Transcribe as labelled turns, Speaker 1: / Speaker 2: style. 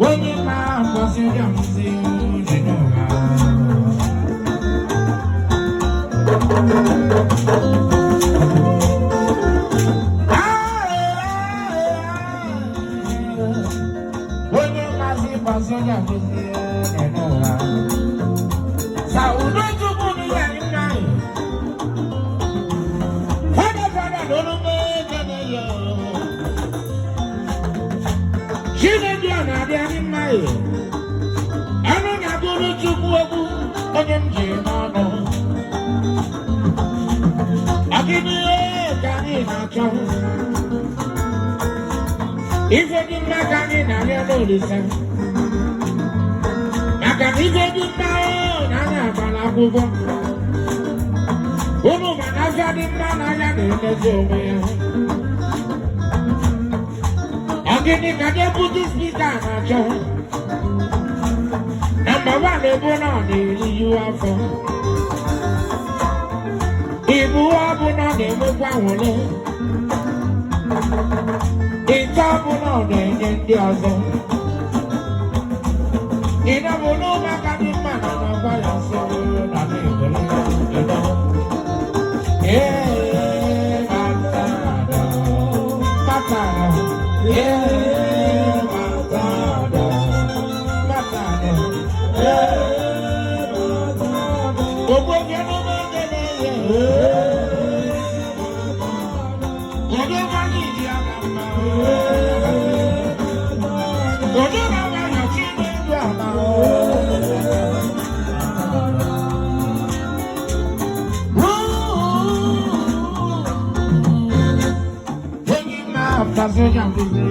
Speaker 1: Onye na-akpọzi ya mzi dị n'ụwa. Onye mazi gbazi ya mzi dị n'ụwa. Sa udo Chukwu n'ihe anyị nna anyị. Fada fada n'olu ekene ya. Chineke ọ na-adị anyị mma ya. Anụ na-abụrụ Chukwu okwu onye m ji n'ọnụ. Ọgịnị ka anyị na-achọ? Ife dị mma ka anyị na-arịọ n'Olisa. Maka na ife dị mma na anyị agbara akwụkwọ. Unu ma na afịa dị mma na anya na-emezi onwe ya. Ọgịnị ka deputy speaker na-achọ? Number one bụ na ọ na-eriju afọ. Ibu ọ bụ na ọ na-enwekwa nwere. Ite ọ bụ na ọ na-enye ndị ọzọ. Ịnọ bụ n'ụmụaka dị mma na na-agwa ya nsọ na na-ebere ịnọ. Ee, matara, matara, ee, matara, matara, ee, Ogboge n'ụmụaka na-enye. Odo nwanyị ji aka mma. Odo na nwayọ chi n'elu ala. Onye na-afazi onye abụzi.